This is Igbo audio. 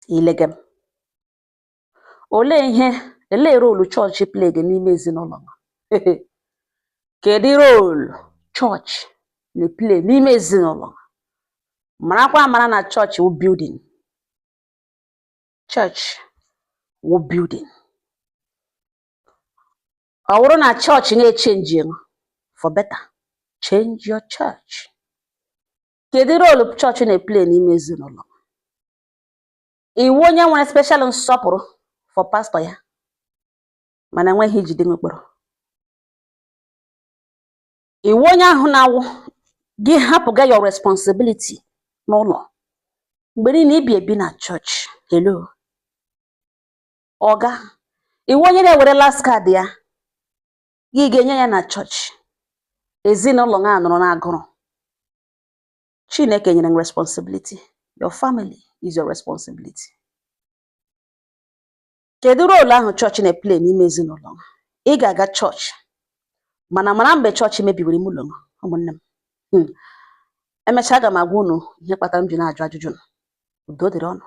Ilege m, olee ihe, elee role chọọchị play gị n'ime ezinụlọ gị? Kedu role chọọchị na-play n'ime ezinụlọ? Marakwa amara na chọọchị wụ building. Chọọchị wụ building. Ọ bụrụ na chọọchị na-echange for better, change your church. Kedu role chọọchị na-play n'ime ezinụlọ? Iwu onye nwere special nsọpụrụ for pastor ya, mana enweghị ijide mkpọrọ. Iwu onye ahụ na-awụ gị hapụga your responsibility n'ụlọ mgbe niile ibi ebi na chọọchị. Hello, ọga, iwu onye na-ewere last card ya gị ga-enye ya na chọọchị, ezinụlọ ha nọrọ n'agụrụ. Chineke nyere m responsibility. Your family is your responsibility. Kedu role ahụ chọọchị na-play n'ime ezinụlọ? Ị ga-aga chọọchị, mana mara mgbe chọọchị mebiwere ime ụlọ. Ụmụnne m, emechaa aga m agwa unu ihe kpatara m ji na-ajụ ajụjụ. Udo dịrị ọnụ.